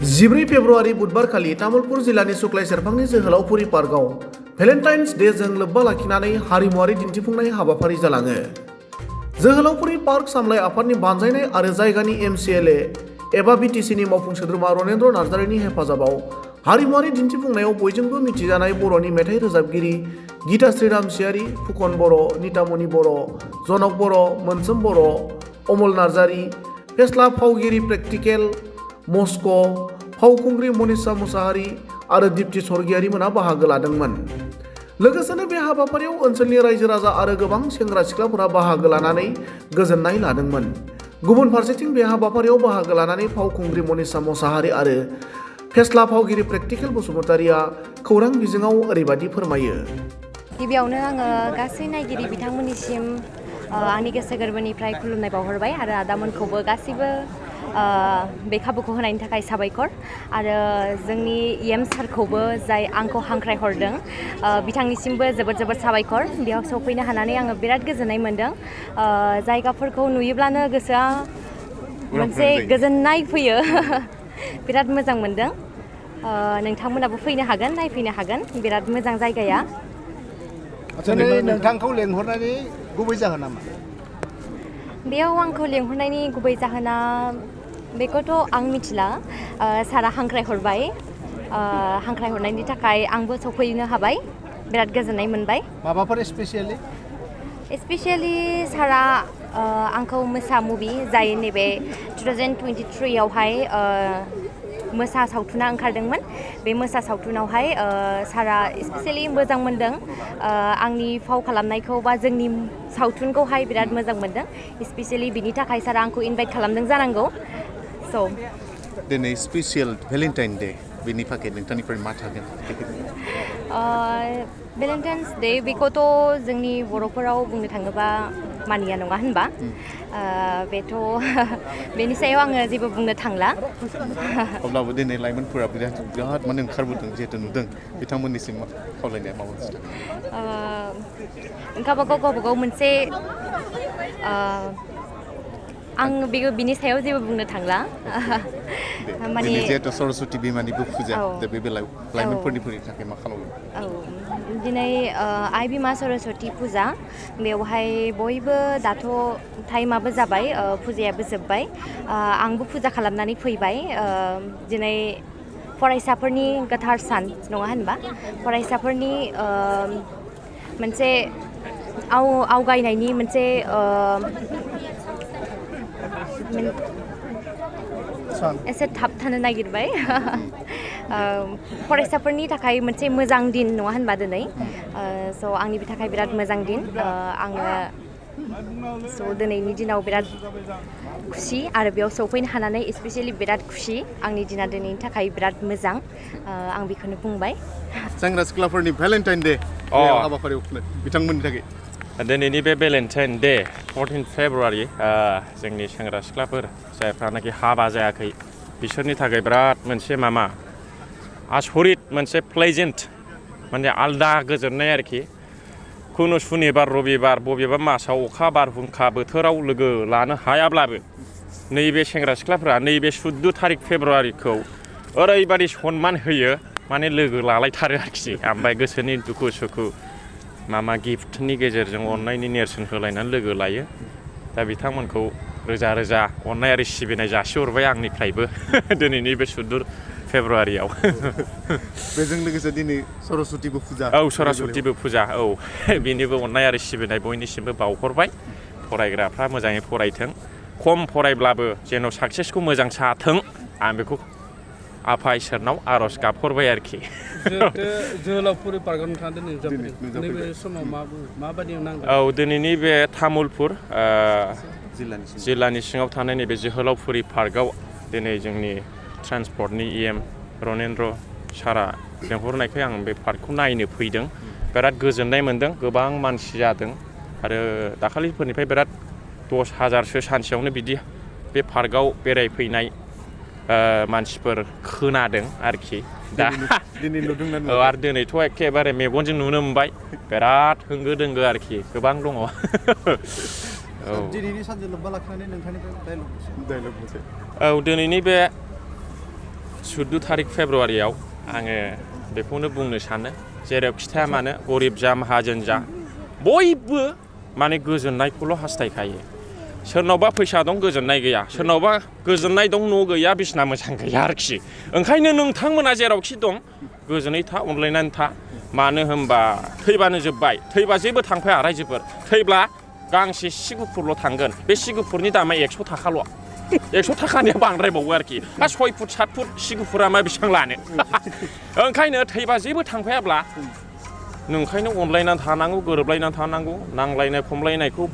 14 फेब्रुवारि बुधबारखालि तामुलपुर जिल्लानि सुक्लाय सेरफांनि जोहोलावफुरि पार्कआव Valentine's day जों लोब्बा लाखिनानै हारिमुआरि दिन्थिफुंनाय हाबाफारि जालाङो। जोहोलावफुरि पार्क सामलाय आफादनि बानजायनाय आरो जायगानि एमसिएलए एबा बिटिसिनि मावफुं सोद्रोमा रनेन्द्र नार्जारिनि हेफाजाबाव हारिमुआरि दिन्थिफुंनायाव बयजोंबो मिथिजानाय बर'नि मेथाइ रोजाबगिरि गीताश्री रामसियारि, फुकन बर', नितामणि बर', जनक बर', मोनसोम बर', अमल नार्जारि, फेस्ला फावगिरि प्रेक्टिकेल, मस्क', फावखुंग्रि मनीषा मुसाहारि आरो दीप्ति स्वर्गियारि मोना बाहागो लादोंमोन। लोगोसेनो बे हाबाफारियाव ओनसोलनि रायजो राजा आरो गोबां सेंग्रा सिख्लाफोरा बाहागो लानानै गोजोननाय लादोंमोन। गुबुन फारसेथिं बे हाबाफारियाव बाहागो लानानै फावखुंग्रि मनीषा मुसाहारि आरो फेस्ला फावगिरि प्रेक्टिकेल बसुमतारिया खौरां बिजोङाव ओरैबायदि फोरमायो। गिबियावनो आङो गासै नायगिरि बिथांमोननिसिम आंनि गोसो गोरबोनिफ्राय खुलुमनाय बावहरबाय आरो आदामोनखौबो गासिबो बे खाबुखौ होनायनि थाखाय साबायखर आरो जोंनि इएम सारखौबो जाय आंखौ हांख्राय हरदों बिथांनिसिमबो जोबोद साबायखर। बेयाव सफैनो हानानै आङो बिराद गोजोननाय मोनदों। जायगाफोरखौ नुयोब्लानो गोसोआ मोनसे गोजोननाय फैयो। बिराद मोजां मोनदों। नोंथांमोनाबो फैनो हागोन, नायफैनो हागोन। बिराद मोजां जायगाया। दिनै नोंथांखौ लेंहरनायनि गुबै जाहोना मा? बेयाव आंखौ लेंहरनायनि गुबै जाहोना बेखौथ' आं मिथिला। सारा हांख्रायहरबाय। हांख्रायहरनायनि थाखाय आंबो सफैनो हाबाय। बिराद गोजोननाय मोनबाय। माबाफोर स्पेसियेलि सारा आंखौ मोसा मुभि जाय नैबे 2023 आवहाय मोसा सावथुना ओंखारदोंमोन। बे मोसा सावथुनावहाय सारा स्पेसियेलि मोजां मोनदों। आंनि फाव खालामनायखौ बा जोंनि सावथुनखौहाय बिराद मोजां मोनदों। स्पेसियेलि बिनि थाखाय सारा आंखौ इनभाइट खालामदों जानांगौ। दिनै स्पेसियेल भेलेन्टाइन डे बेनि थाखाय नोंथांनिफ्राय मा थागोन? भेलेन्टाइन्स डे बेखौथ' जोंनि बर'फोराव बुंनो थाङोबा मानिया नङा होनबा? बेथ' बेनि सायाव आङो जेबो बुंनो थांला। अब्लाबो दिनै लाइमोनफोरा बिराद माने ओंखारबोदों जिहेतु नुदों बिथांमोननिसिम खावलायनाया माबा मोनसे गावबागाव मोनसे आं बिनि सायाव जेबो बुंनो थांला। माने जिहेतु सरस्वती बिमानिबो फुजा दा बे बेलायाव लाइमोनफोरनि थाखाय मा खालामो? दिनै आइ बिमा सरस्वती फुजा। बेवहाय बयबो दाथ' टाइमाबो जाबाय, फुजायाबो जोब्बाय। आंबो फुजा खालामनानै फैबाय। दिनै फरायसाफोरनि गोथार सान नङा होनबा? फरायसाफोरनि मोनसे आवगायनायनि मोनसे एसे थाबथानो नागिरबाय। फरायसाफोरनि थाखाय मोनसे मोजां दिन नङा होनबा दिनै? आंनि थाखाय बिराद मोजां दिन। आङो दिनैनि दिनाव बिराद खुसि आरो बेयाव सफैनो हानानै स्पेसियेलि बिराद खुसि। आंनि दिना दिनैनि थाखाय बिराद मोजां। आं बेखौनो बुंबाय। सेंग्रा सिख्लाफोरनि भेलेन्टाइन डे हाबाफारियाव बिथांमोननि थाखाय दिनैनि बे भेलेन्टाइन डे 14 फेब्रुवारि जोंनि सेंग्रा सिख्लाफोर जायफ्रानाखि हाबा जायाखै बिसोरनि थाखाय बिराद मोनसे आसरित मोनसे प्लेजेन्ट माने आलदा गोजोननाय आरोखि। खुनु सुनिबार रबिबार बबेबा मासाव अखा बारहुंखा बोथोराव लोगो लानो हायाब्लाबो नैबे सेंग्रा सिख्लाफोरा नैबे 14 थारिख फेब्रुवारिखौ ओरैबादि सनमान होयो माने लोगो लालायथारो आरोखि। ओमफ्राय गोसोनि दुखु सुखु गिफ्टनि गेजेरजों अननायनि नेरसोन होलायनानै लोगो लायो। दा बिथांमोनखौ रोजा रोजा अननाय आरो सिबिनाय जासिहरबाय आंनिफ्रायबो दिनैनि बे 14 फेब्रुवारियाव। बेजों लोगोसे दिनै सरस्वतीबो फुजा। सरस्वतीबो फुजा। बेनिबो अननाय आरो सिबिनाय बयनिसिमबो बावहरबाय। फरायग्राफ्रा मोजाङै फरायथों, खम फरायब्लाबो जेन' साक्सेसखौ मोजां साथों आं बेखौ आफा इसोरनाव आर'ज गाबहरबाय आरोखि। जोहोलावफुरि पार्कआव नोंथाङा दिनै नैबे समाव माबायदि नांगौ? दिनैनि बे तामुलपुर जिल्लानि सिङाव थानाय नैबे जोहोलावफुरि पार्कआव दिनै जोंनि ट्रान्सपर्टनि इएम रनेन्द्र सारा लेंहरनायखाय आं बे पार्कखौ नायनो फैदों। बिराद गोजोननाय मोनदों। गोबां मानसि जादों आरो दाखालिफोरनिफ्राय बिराद 10,000सो सानसेयावनो बिदि बे पार्कआव बेरायफैनाय मानसिफोर खोनादों आरोखि। दा आरो दिनैथ' एखेबारे मेगनजों नुनो मोनबाय। बिराद होंगो दोंगो आरोखि, गोबां दङ। दिनैनि सानजों लोब्बा लाखिनानै नोंथांनिफ्राय डायलग मोनसे। दिनैनि बे 14 थारिख फेब्रुवारियाव आङो बेखौनो बुंनो सानो जेराव खिथाया मानो गरिब जा माहाजोन जा बयबो माने गोजोननायखौल' हास्थायखायो सोरनावबा फैसा दं गोजोननाय गैया सोरनावबा गोजोननाय दं न' गैया बिसिना मोजां गैया आरोखि ओंखायनो नोंथांमोना जेरावखि दं गोजोनै था अनलायनानै था मानो होनबा थैबानो जोब्बाय थैबा जेबो थांफाया रायजोफोर थैब्ला गांसे सि गुफुरल' थांगोन बे सि गुफुरनि दामा 100 थाखाल' 100 थाखानिया बांद्रायबावो आरोखि 6 फुट 7 फुट सि गुफुरा मा बेसेबां लानो ओंखायनो थैबा जेबो थांफायाब्ला नोंखायनो अनलायनानै थानांगौ गोरोबलायनानै थानांगौ नांलायनाय खमलायनायखौ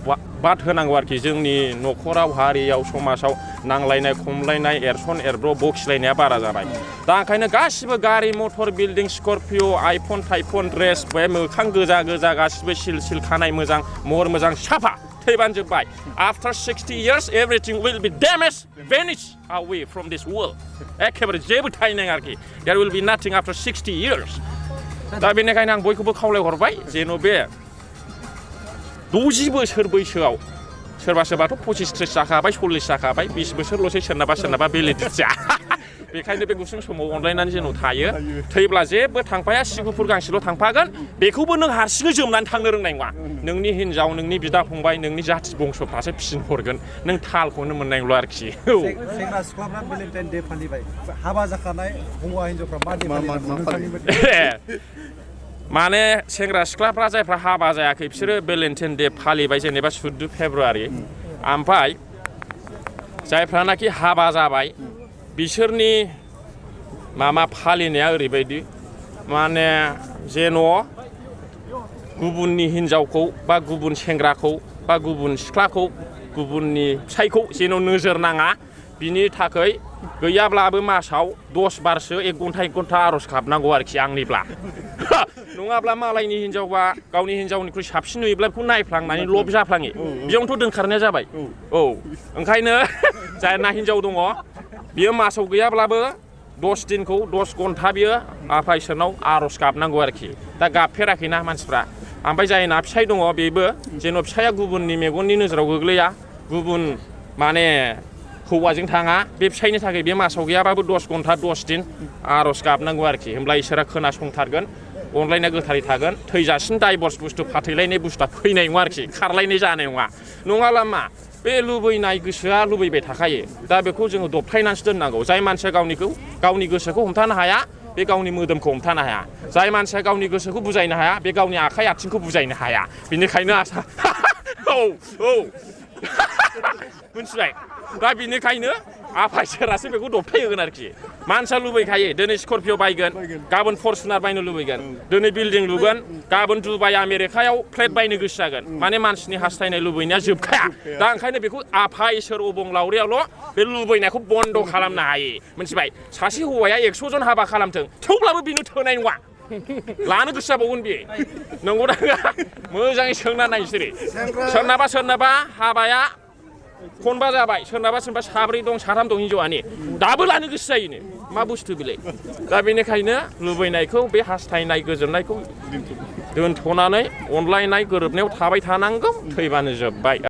बाद होनांगौ आरोखि जोंनि न'खराव हारियाव समाजाव नांलायनाय खमलायनाय एरसन एरब्र' बखिलायनाया बारा जाबाय दा ओंखायनो गासिबो गारि मटर बिल्डिं स्करपिय' आइफन थाइफन ड्रेस बे मोखां गोजा गोजा गासिबो सिल सिल खानाय मोजां महर मोजां साफा थैबानो जोब्बाय after 60 years everything will be damaged vanish away from this world एखेबारे जेबो थाहैनाय आरोखि there will be nothing after 60 years दा बेनिखायनो आं बयखौबो खावलायहरबाय जेन' बे 60 बोसोर बैसोआव सोरबा सोरबाथ' 25-30 जाखाबाय 40 जाखाबाय 20 बोसोरल'सै सोरनाबा बेलिडिटिया बेखायनो बे गुसुं समाव अनलायनानै जेन' थायो थैब्ला जेबो थांफाया सि गुफुर गांसेल' थांफागोन बेखौबो नों हारसिङै जोमनानै थांनो रोंनाय नङा नोंनि हिनजाव नोंनि बिदा फंबाय नोंनि जाथि बंस'फ्रासो फिसिन हरगोन नों थालखौनो मोननाय नंला आरोखि सेंग्रा सिख्लाफ्रा भेलेन्टाइन डे फालिबाय हाबा जाखानाय हौवा हिनजावफ्रा मा फालियो माने सेंग्रा सिख्लाफ्रा जायफ्रा हाबा जायाखै बिसोरो भेलेन्टाइन डे फालिबाय जेनेबा 14 फेब्रुवारि ओमफ्राय जायफ्रानाखि हाबा जाबाय बिसोरनि मामा फालिनाया ओरैबायदि माने जेन' गुबुननि हिनजावखौ बा गुबुन सेंग्राखौ बा गुबुन सिख्लाखौ गुबुननि फिसायखौ जेन' नोजोर नाङा बिनि थाखाय गैयाब्लाबो मासाव 10 बारसो 1 घन्टा आर'ज गाबनांगौ आरोखि आंनिब्ला नङाब्ला मालायनि हिनजावबा गावनि हिनजावनिख्रुइ साबसिन नुयोब्ला बेखौ नायफ्लांनानै लब जाफ्लाङो बेयावनोथ' दोनखारनाया जाबाय औ ओंखायनो जायना हिनजाव दङ बियो मासाव गैयाब्लाबो 10 दिनखौ 10 घन्टा बियो आफा इसोरनाव आर'ज गाबनांगौ आरोखि दा गाबफेराखैना मानसिफ्रा ओमफ्राय जायना फिसाय दङ बेबो जेन' फिसाया गुबुननि मेगननि नोजोराव गोग्लैया गुबुन माने हौवाजों थाङा बे फिसायनि थाखाय बे मासाव गैयाबाबो 10 घन्टा 10 दिन आर'ज गाबनांगौ आरोखि होमब्ला इसोरा खोनासंथारगोन अनलायनाय गोथारै थागोन थैजासिम डाइभर्स बुस्थु फाथैलायनाय बुस्थुआ फैनाय नङा आरोखि खारलायनाय जानाय नङा नङाब्ला मा बे लुबैनाय गोसोआ लुबैबाय थाखायो दा बेखौ जोङो दबथायनानैसो दोननांगौ जाय मानसिया गावनि गोसोखौ हमथानो हाया बे गावनि मोदोमखौ हमथानो हाया जाय मानसिया गावनि गोसोखौ बुजायनो हाया बे गावनि आखाइ आथिंखौ बुजायनो हाया बेनिखायनो औ मिथिबाय दा बेनिखायनो आफा इसोरासो बेखौ दबथायहोगोन आरोखि मानसिया लुबैखायो दिनै स्करपिय' बायगोन गाबोन फरचुनार बायनो लुबैगोन दिनै बिल्डिं लुगोन गाबोन दुबाइ आमेरिकायाव फ्लेट बायनो गोसो जागोन माने मानसिनि हास्थायनाय लुबैनाया जोबखाया दा ओंखायनो बेखौ आफा इसोर अबंलावरियाल' बे लुबैनायखौ बन्द' खालामनो हायो मिथिबाय सासे हौवाया 100 जन हाबा खालामथों थेवब्लाबो बेनो थोनाय नङा लानो गोसो जाबावगोन बियो नंगौ ना मोजाङै सोंना नायसोरो सोरनाबा हाबाया खनबा जाबाय सोरनाबा 4 दं 3 दं हिनजावानि दाबो लानो गोसो जायोनो मा बुस्थु बिलाय दा बेनिखायनो लुबैनायखौ बे हास्थायनाय गोजोननायखौ दोनथ'नानै अनलायनाय गोरोबनायाव थाबाय थानांगौ थैबानो जोब्बाय